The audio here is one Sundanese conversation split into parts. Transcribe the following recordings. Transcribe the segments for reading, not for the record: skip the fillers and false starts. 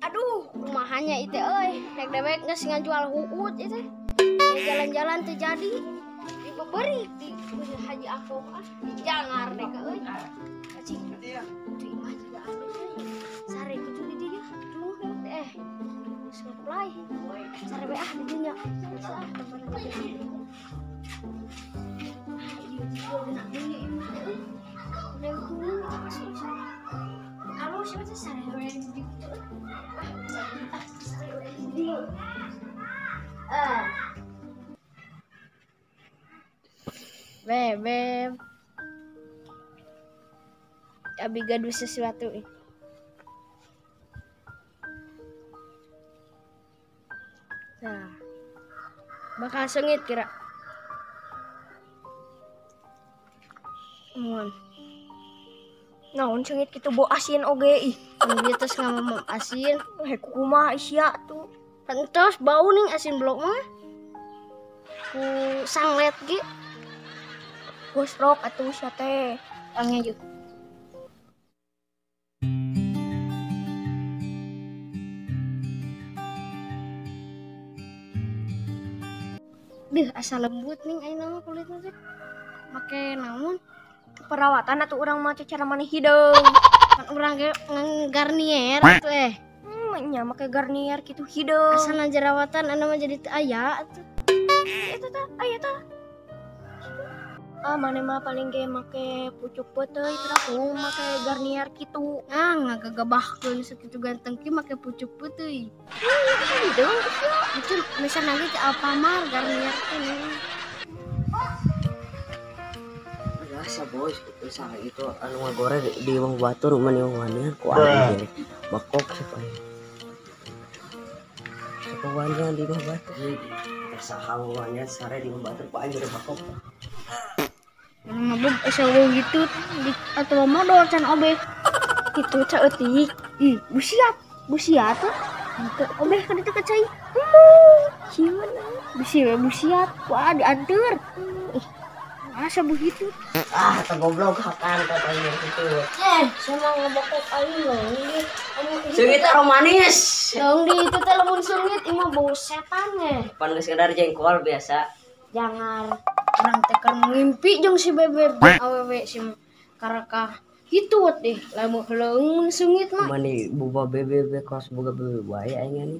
Aduh, kumahanya itu euy, rek dewek geus ngajual huut itu. Jalan-jalan teu jadi. Dibeberi di Haji Akong ah, jangar deh euy. Cing. Tuh imah juga alus euy. Sare kitu di dieu. Tuh eh. Geus ngeplay. Sare we ah di dinya. Geus ah tempatna teh. Ah, ieu juga deui imah euy. Udah kuning alus ieu teh sare we di dieu. Ah, sare we di dieu. Ah. Beb, abi gaduh sesuatu. Nah, bakal sengit kira. Mun. Naon sengit kitu bau asin oge ih. Mun ieu tos ngamamam asin, heh kumaha sia tuh. Entos bau ning asin blok mah. Ku sanglet ge. Gosrok atuh sia teh. Angnya yuk. Duh, asa lembut ning ayeuna mah kulitna teh. Make naon? Perawatan atuh urang mah cara maneh hideung. Kan urang ge ngan Garnier atuh eh. Nya make Garnier kitu hideung. Asana jerawatan anu mah jadi teu aya atuh. Eta tah, aya tah. Ah, maneh mah paling ge make pucuk peuteuy teraku make Garnier kitu. Ah, ngagagabahkeun sakitu ganteng ki make pucuk peuteuy. Hideung sia. Itu misalna ge teu Alfamart Garnier teh. Biasa boys, usaha itu anu ngagoreng di wong batur mah wong wanian ku aing gini. Bakok siapa ya? Siapa wanian di bawah batur? Usaha wanian sare di bawah batur ku aing bakok. Mabuk asa gitu atau modal can obeh. Itu caeutik. Ih, busiat. Busiat tuh. Obeh kan itu ka cai. Sieun. Bisi we busiat. Wah, dianteur. Ih, asa begitu. Ah, teu goblok hakan ka aing kitu. Eh, sama ngabokok aing loh. Seungit aromanis. Dong di itu teh lamun seungit imah bau setan ge. Pan geus kadar jengkol biasa. Jangan urang teh keur ngimpi jeung si bebeb awewe si karakah hitut deh lamun heuleung seungit mah. Mani boba bebeb kos boga bebeb wae aing ani.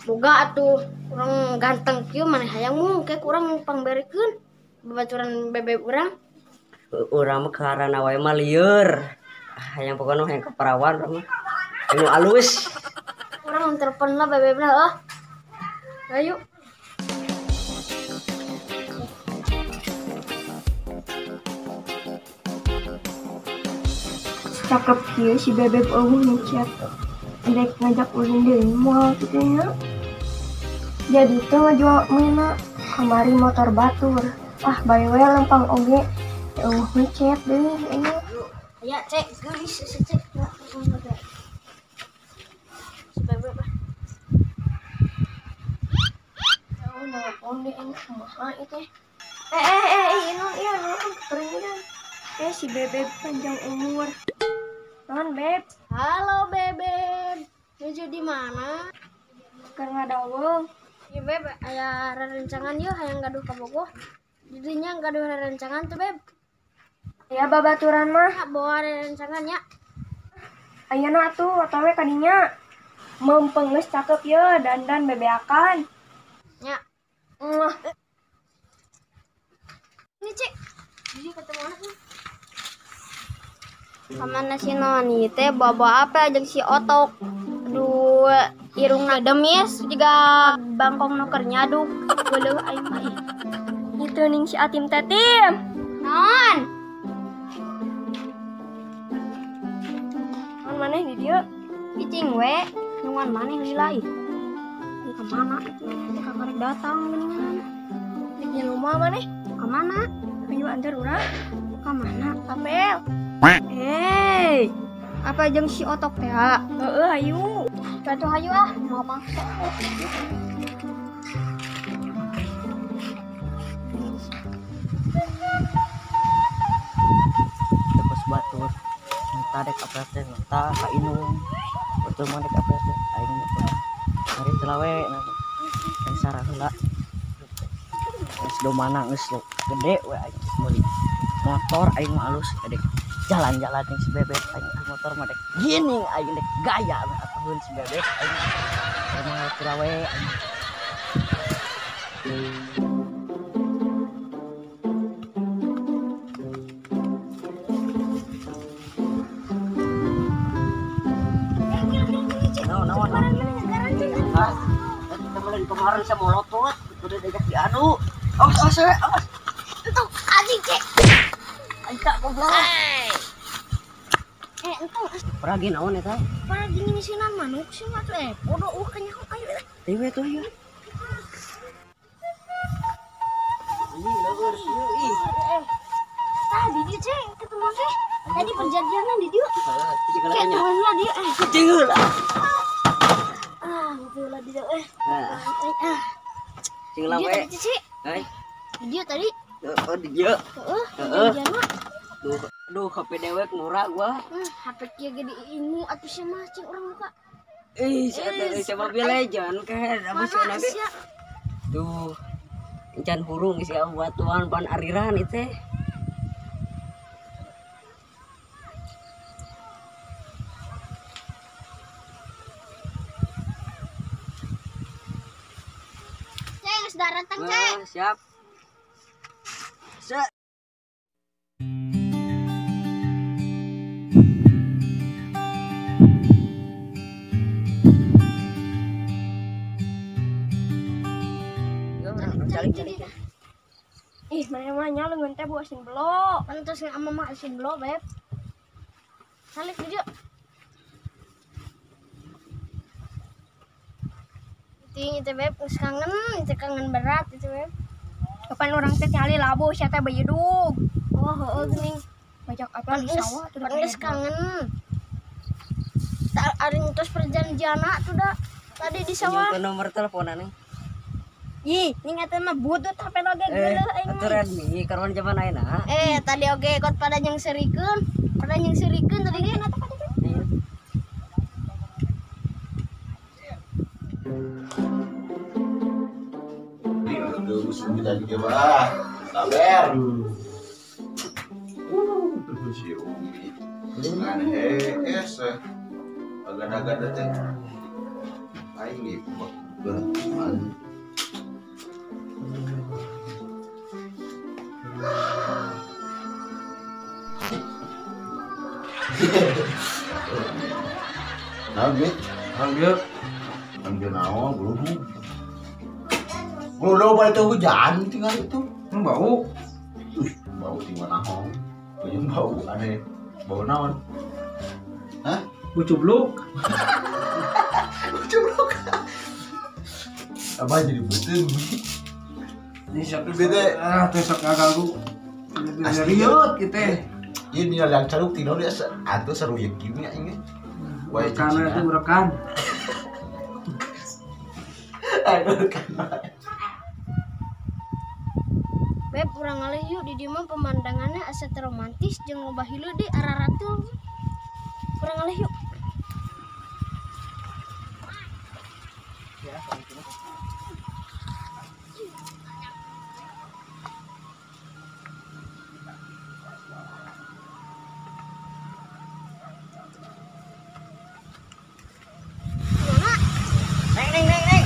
Boga atuh urang ganteng kieu maneh hayang mung ke kurang pangberekeun babaturan bebeb urang. Urang mah karana wae mah lieur. Hayang pokona hayang kaparawan urang mah. Anu alus. Urang telepon lah bebebna heuh. Ayo. Cakep kieu si bebeb eueuh ngechat. Rek ngajak ulin deui moal kitu nya. Jadi teh ngajual meuna kamari motor batur. Ah, bae we lempang oge. Eueuh ngechat deui ini. Ya, cek geulis cek. Si bebeb ah. Eueuh nelpon deui ini kumaha ieu teh. Eh, ieu naon keringin. Si bebeb panjang umur. Non beb. Halo bebeb. Nuju di mana? Keur ngadaweng. Ya beb, aya rerencangan yeuh hayang gaduh ka Bogoh. Didinya gaduh rerencangan tuh beb. Ya babaturan mah bawa rerencangan ya. Ayeuna atuh atawa kadinya. Mempeng geus cakep ye dandan bebeakan. Nya. Muah. Ini cek. Jadi ketemu anaknya. Kamana si Noni teh bawa apa jeung si Otok. Aduh, irungna demis juga bangkong nu keur nyaduk. Geuleuh aing mah ih. Itu ning si Atim teh Tim. Naon? Naon maneh di dieu? Cicing we, nungguan maneh lila ih. Di ka mana itu? Teh kakarek datang geuningan. Di rumah maneh? Ka mana? Ayo antar urang. Ka mana? Apel. Hei, apa jeung si Otok teh? Heeh, hayu. Atuh hayu ah, mau maksa. Tah dek apel teh tah ka inum. Betul mah dek apel teh aing mah. Mari telawe nah. Sarah heula. Geus domana geus gede we aing meuli motor aing mah alus dek jalan-jalan jeung si Bebek aing motor mah dek gini aing dek gaya atuhun si Bebek aing mah telawe aing. Kemarin saya mau lotot, udah diajak diadu. Awas, awas, awas. Entu, anjing, Cek. Aing tak goblok. Entu. Peragi naon eta? Peragi ngisinan manuk sih mah tuh bodoh eueuh kanyaho ayo. Dewe tuh ieu. Ini leueur ieu ih. Tadi dia, Cek, ketemu teh. Tadi perjanjianna di dieu. Heeh, Cek, lah dia. Cek heula. Ah, ngopi lah dia Nah. Cing lah we. Hei. Dia tadi. Oh, di dieu. Heeh, perjanjianna. Duh, duh HP dewek murah gua. HP kieu ge diingu atuh sia mah cing urang muka. Ih, sia teh sia Mobile Legend ke apa sih nanti. Duh. Encan hurung sia batuan pan ariran ieu teh. Datang, Cek. Siap. Set. Calik. Ih, mana-mana leungeun teh bau asin belo. Pantes sama mama asin belo, Beb. Calik dia. Ting itu Beb, geus kangen, itu kangen berat itu Beb. Kapan urang teh tingali labu sia teh bayedug. Oh, heueuh geuning. Bajak apa di sawah tuh geus kangen. Tak ari terus perjanjianna tuh da tadi di sawah. Nyungkeun nomor teleponan nih. Ih, ning eta mah butut HP oge geuleuh aing. Atuh Redmi karuan zaman ayeuna. Tadi oge kot pada yang serikeun, pada yang serikeun tadi ge. Sabar. Si Umi dengan hees agak-agak teh. Aing ge berteman. Nah, Bit, ambil naon belum. Belum pada itu hujan tinggal itu. Bau. Bau di mana hong? Banyak bau aneh. Bau naon? Hah? Bau cubluk. Bau cubluk. Apa jadi betul? Ini siapa bete? Ah, besok ganggu. Riut kita. Ini yang caruk tino dia atau seru ya gini ini. Wah, karena itu urekan. Aduh, kan. Beb, urang ngalih yuk di dieu mah pemandangannya asa teu romantis jeung loba hilu di araratul. Urang ngalih yuk. Neng, neng, neng, neng.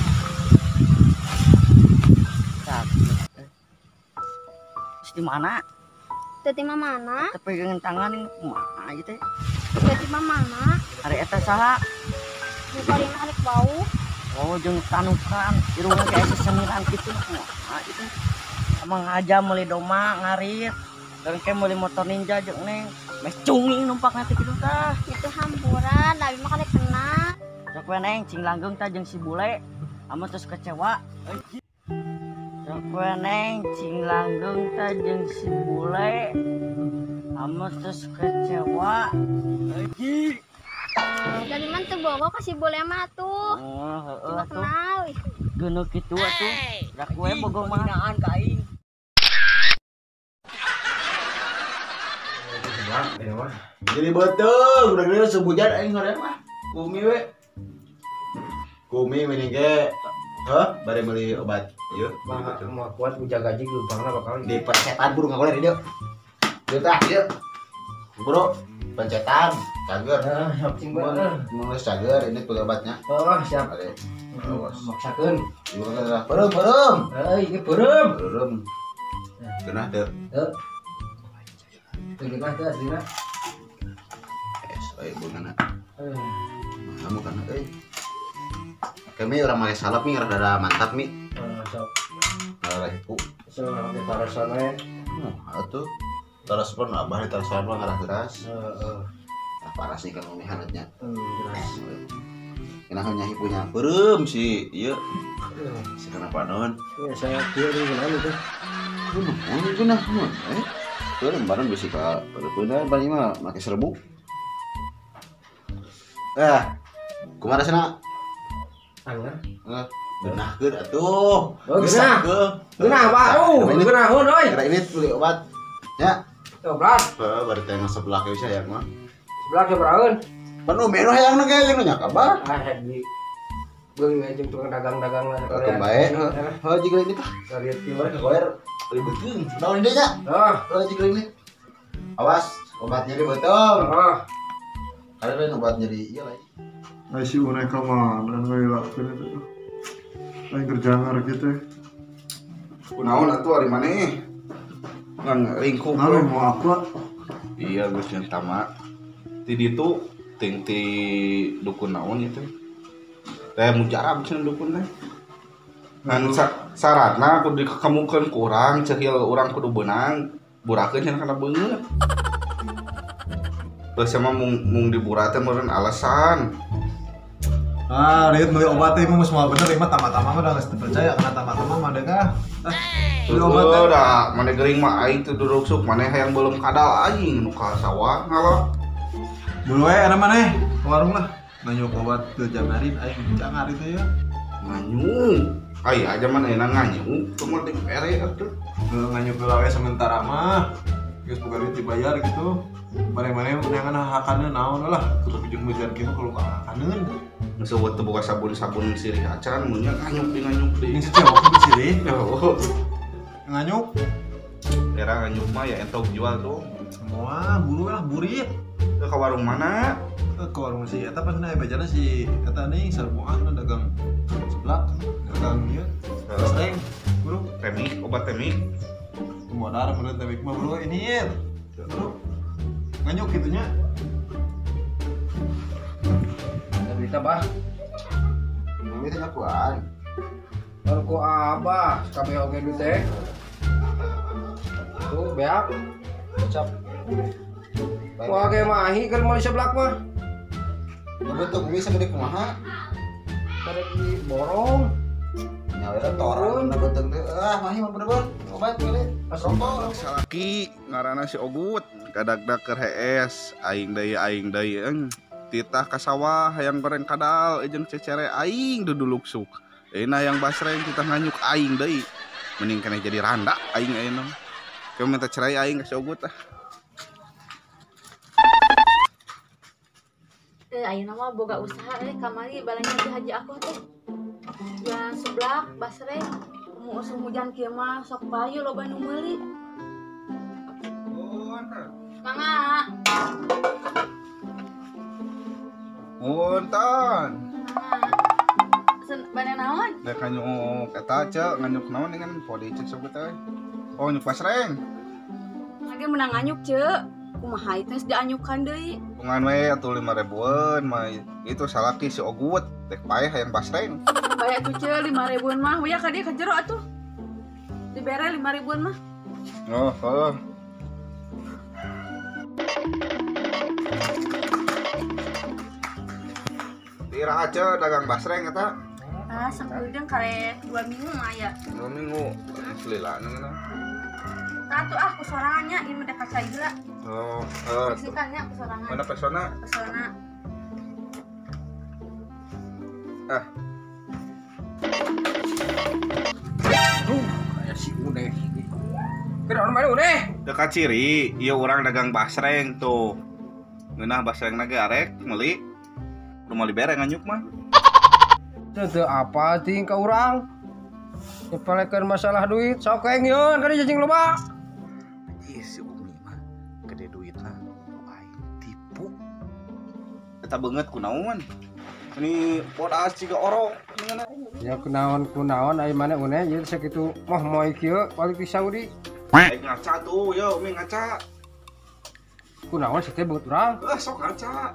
Di mana? Teu ti mana? Teu pegangan tangan kumaha ieu teh? Teu ti mana? Ari eta saha? Bukarin arek bau. Oh, jeung tanukan irungna kayak seseniran kitu kumaha ieu teh? Emang aja meuli doma ngarit. Dan kayak meuli motor Ninja jeung neng. Mes cunging numpak nanti kitu tah. Itu hampuran, abi mah karek kena. Sok we neng cing langgeng tah jeung si bule. Ame terus kecewa. Sok we neng cing langgeng tah jeung si bule. Ame terus kecewa. Dari mana tuh bogo kasih bule mah tuh. Oh, heeh tuh. Kenal. Geuneuh kitu atuh. Da kue bogo mah ka aing. Ayo mah. Jadi betul, udah gede sebujan aing hoream mah. Kumi we. Kumi mending ge heuh bari meuli obat ieu. Mah kuat puja gaji geubangna bakal di percetan buru ngagoler di dieu. Dieu tah ieu. Bro, pencetan, cager. Heeh, cing bener. Mun geus cager ini beli obatnya. Oh, siap. Bari. Awas. Maksakeun. Ieu kan beureum beureum. Heuh, ieu beureum. Beureum. Geunah teu? Heuh. Teu geunah teu aslina. Es euy beunana. Kamu kan euy. Kami orang make salep mi rada mantap mi. Heeh, sok. Rada hipu. Sok make tarasan we. Atuh. Taras pun abah di tarasan mah ngarah deras. Heeh. Nah, paras nih kan umi hanetnya. Jelas. Kenapa nya hipunya beureum si ieu. Si kenapa naon? Ya saya kieu deui kunaon itu. Kunaon geunah mah. Beureum bareng bisi ka beureum paling mah make serbuk. Kumaha rasana? Angah. Geunahkeun atuh. Oh, geunah. Geunah baru. Geunaheun euy. Kira ini beli obat. Ya. Obat. Heuh, bari teh sebelah ke bisa hayang mah. Sebelah ke beraeun. Penuh menu hayang ge jeung nya kabar. Ah, di beung jeung tukang dagang-dagang lah. Keun bae. Heuh, jiga ini tah. Lihat kieu bae goer ribeuteun. Naon deui nya? Heuh, heuh jiga ini. Awas, obat nyeri beuteung. Heeh. Karena obat nyeri ieu lain. Ai si Unai ka mana ngalilakeun eta. Lain kerjangar kitu. Kunaon atuh ari maneh? Ngan ringkuk. Nah, mau aku. Iya, geus yang tama. Ti ditu ting ti dukun naon ieu teh. Teh mujarab cenah dukun teh. Ngan syaratna kudu dikekemukeun ku urang, cehil urang kudu beunang, burakeun cenah kana beungeut. Terus sama mung dibura teh meureun alasan. Ah, lihat beli obat teh mah semua bener ieu mah tama-tama mah udah geus percaya kana tama-tama mah deuk ah. Beli obat teh udah mane gering mah aing teu duruksuk maneh hayang beuleum kadal aing nu ka sawah ngala. Bulu we ana maneh ke warung lah. Nganyuk obat teu jamarin aing jangar itu ya. Nganyuk. Ai aja mah enak nganyuk teu mah dipere atuh. Nganyuk heula we sementara mah. Geus boga duit dibayar gitu. Mane-mane neangan hakaneun naon lah kudu jeung hujan kieu kalau hakaneun. Geus eueuh teu boga sabun-sabun sirih acan mun nya nganyuk di nganyuk deui. Ini cewek sirih. Oh. Nganyuk. Era nganyuk mah ya entok jual tuh. Semua buru lah burit. Ke warung mana? Ke warung si eta pas na bejana si eta nih sarbuan dagang seblak, dagang ieu. Sreng, buru. Temik, obat temik. Modar menurut temik mah bro ini ya. Bro. Nganyuk kitunya. Ada berita, Bah. Ini teh ngakuan. Kalau ku abah, kabeh oge duit teh. Tuh, beak. Kecap. Wah, ge mahi keur meuli seblak mah. Bentuk bisa gede kumaha? Karek diborong. Nyawa torang na beuteung teh. Ah, mahi mah bener-bener obat meuli. Rokok. Salaki ngaranna si Ogut, kadagdag keur hees, aing deui eung. Titah ka sawah hayang goreng kadal jeung cecere aing duduluksuk. Euna hayang basreng titah nganyuk aing deui. Mending keneh jadi randa aing ayeuna. Ke minta cerai aing ka si Ogut ah. Ayeuna mah boga usaha kamari balanja ti haji aku teh. Jualan seblak, basreng, mu usum hujan kieu mah sok payu loba nu meuli. Mangga. Punten. Sen bane naon? Dek nganyuk eta ceu, nganyuk naon dengan podi cek sebut teh. Oh, nyuk basreng. Lagi menang nganyuk ceu. Kumaha itu geus dianyukan deui. Tungan we atuh 5 ribuan mah itu salaki si Ogut dek paeh hayang basreng. Bae atuh ceu 5 ribuan mah, we ka dieu ka jero atuh. Dibere 5 ribuan mah. Oh, heuh. Iraha ceu dagang basreng eta? Ah, sakedeung karek 2 minggu mah aya. 2 minggu. Lila ngeunah. Tah atuh ah ku sorangan nya ieu mah dek kacai heula. Oh, Sikannya ku sorangan. Mana pesona? Pesona. Ah. Duh, kayak si Uneh. Kenapa mana Uneh? Teu kaciri, ieu urang dagang basreng tuh. Ngeunah basrengna ge arek meuli. Udah meuli bere nganyuk mah. Teu apa ting ka urang. Nyepelekeun masalah duit, sok aing yeun ka cacing loba. Ih si Umi mah gede duitna ku aing tipu. Eta beungeut kunaon? Ini bodas ciga orok. Ya kunaon-kunaon ai mana une ieu sakitu moh moy kieu balik di Saudi. Aing ngaca tuh, yo Umi ngaca. Kunaon sih teh beungeut urang? Sok ngaca.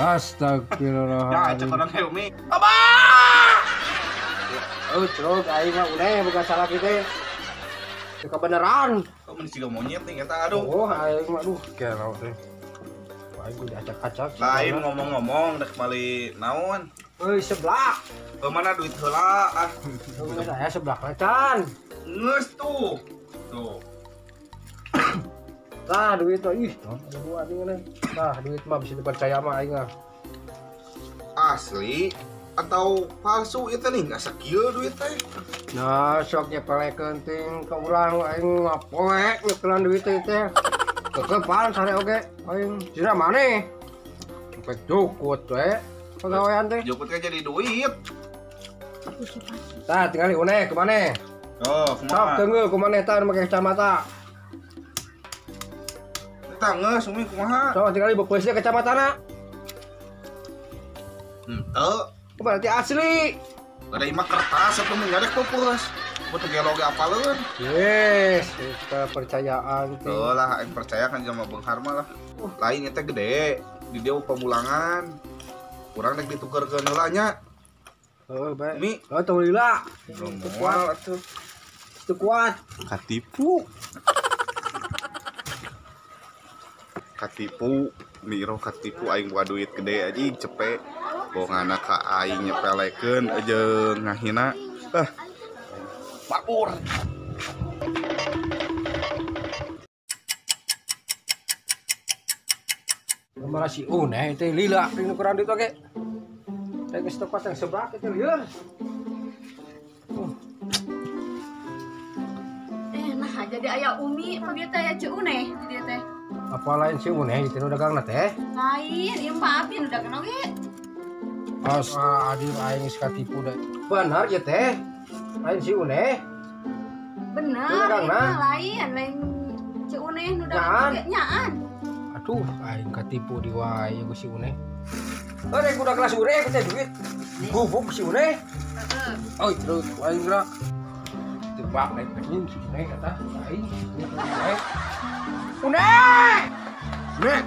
Astagfirullahaladzim. Ya, cek orang teh Umi. Abah! Oh, ceruk aing mah une bukan salah kita. Itu kebenaran. Kok mun siga monyet nih eta aduh. Oh, aing mah aduh gelo teh. Aing udah acak-acak. Lain ngomong-ngomong rek meuli naon? Euy, seblak. Mana duit heula ah. Geus aya seblak can. Geus tuh. Tuh. Tah duit mah ih, dua nih. Tah duit mah bisa dipercaya mah aing ah. Asli atau palsu itu nih nggak sakieu duit teh. Nah, sok nyepelekeun ting ka urang aing ngapoe nyekelan duit teh teh. Kekepan sare oge aing sira maneh. Sampai jukut we pagawean teh. Jukut kan jadi duit. Tah tinggali une kumaneh. Oh, kumaha? Sok teunggeul kumaneh tah make kacamata. Tah geus Umi kumaha? Sok tinggali beupeusna kacamatana. Henteu. Berarti asli. Ada imah kertas atau mengadek pupus. Buat gelo ge apaleun. Yes, kepercayaan teh. Tuh lah, aing percaya kan sama beunghar mah lah. Lain eta gede, di dieu pamulangan. Urang rek ditukerkeun heula nya. Heuh, bae. Mi. Oh, teu lila. Kuat atuh. Teu kuat. Katipu. Katipu, Miro katipu aing boga duit gede anjing cepet. Bongana ka aing nyepelekeun jeung ngahina. Ah. Babur. Malah si Une teh lila teh ukuran duit oge. Teh geus tepat yang seblak teh lieur. Nah jadi aya Umi apa bieu teh aya Ceu Une di dieu teh. Apa lain si Une itu nu dagangna teh? Lain, ieu mah abi nu dagang oge. As adi aing geus katipu da. Benar ya teh. Lain si Une. Benar, lain, lain Ceu Une nu dagang oge nyaan. Aduh, aing katipu di wae ku si Une. Rek udah kelas ure teh duit. Gubuk si Une. Heeh. Oh, terus aing gerak. Tebak lain anjing si Une kata aing. Une. Une.